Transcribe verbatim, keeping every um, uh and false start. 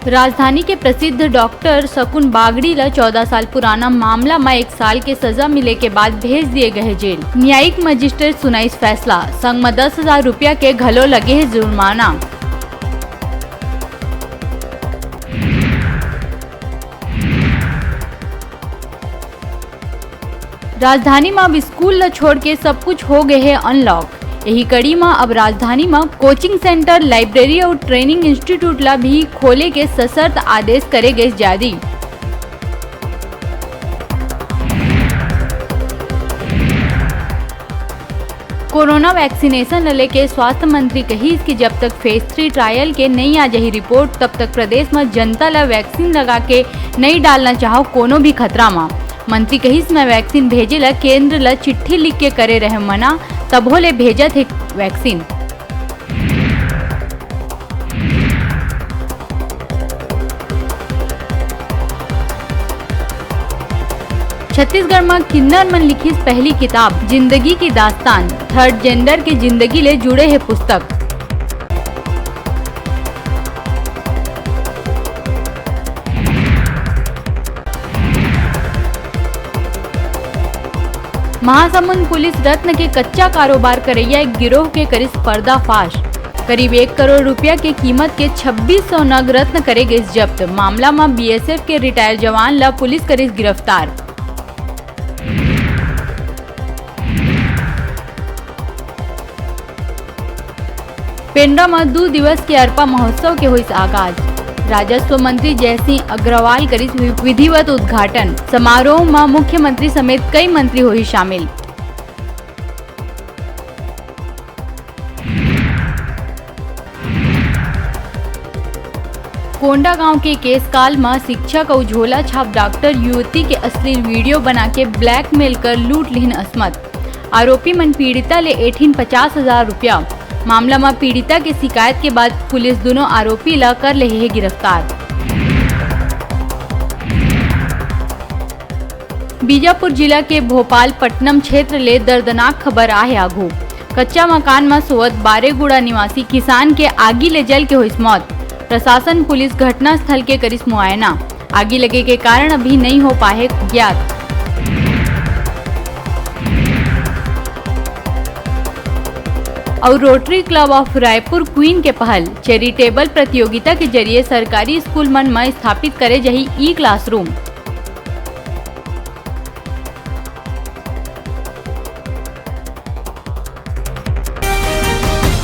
राजधानी के प्रसिद्ध डॉक्टर शकुन बागड़ी ल चौदह साल पुराना मामला म एक साल के सजा मिले के बाद भेज दिए गए जेल। न्यायिक मजिस्ट्रेट सुनाइस फैसला, संग म दस हजार रुपया के घलो लगे हे जुर्माना। राजधानी म अब स्कूल ल छोड़ के सब कुछ हो गए हे अनलॉक। यही कड़ी म अब राजधानी म कोचिंग सेंटर, लाइब्रेरी अउ ट्रेनिंग इंस्टीट्यूट ल भी खोले के सशर्त आदेश करे गए जारी। कोरोना वैक्सीनेशन ल लेके स्वास्थ्य मंत्री कहिस कि जब तक फेज थ्री ट्रायल के नइ आ जाही रिपोर्ट, तब तक प्रदेश म जनता ल वैक्सीन लगा के नइ डालना चाहो कोनो भी खतरा म। मंत्री कहिस, मैं वैक्सीन भेजे ल केंद्र ल चिट्ठी लिख के करे रहे मना, तभो ले भेजत हे वैक्सीन। छत्तीसगढ़ म किन्नर मन लिखिस पहली किताब जिंदगी की दास्तान, थर्ड जेंडर के जिंदगी ले जुड़े हे पुस्तक। महासमुंद पुलिस रत्न के कच्चा कारोबार करैया एक गिरोह के करिस पर्दाफाश। करीब एक करोड़ रुपया के कीमत के छब्बीस सौ नग रत्न करे गइस जब्त। मामला म बीएसएफ के रिटायर जवान ल पुलिस करिस गिरफ्तार। पेंड्रा म दू दिवस के अरपा महोत्सव के होइस आगाज। राजस्व मंत्री जयसिंह अग्रवाल करिस वि-, विधिवत उद्घाटन। समारोह म मुख्यमंत्री समेत कई मंत्री होही शामिल। कोंडागांव के केसकाल म शिक्षक अउ झोला छाप डॉक्टर युवती के अश्लील वीडियो बना के ब्लैकमेल कर लूट लिहिन असमत। आरोपी मन पीड़िता ले एठिन पचास हजार रुपया। मामला म पीड़िता के शिकायत के बाद पुलिस दुनों आरोपी ल कर लेहे हे गिरफ्तार। बीजापुर जिला के भोपालपट्टनम क्षेत्र ले दर्दनाक खबर आहे आघू। कच्चा मकान म सोवत बारेगुड़ा निवासी किसान के आगी ले जल के होइस मौत। प्रशासन, पुलिस घटनास्थल के करिस मुआयना। आगी लगे के कारण अभी नइ हो पाए हे ज्ञात। अउ rotary club of Raipur queen के पहल, चैरिटेबल प्रतियोगिता के जरिए सरकारी स्कूल मन म स्थापित करे जाही ई क्लासरूम।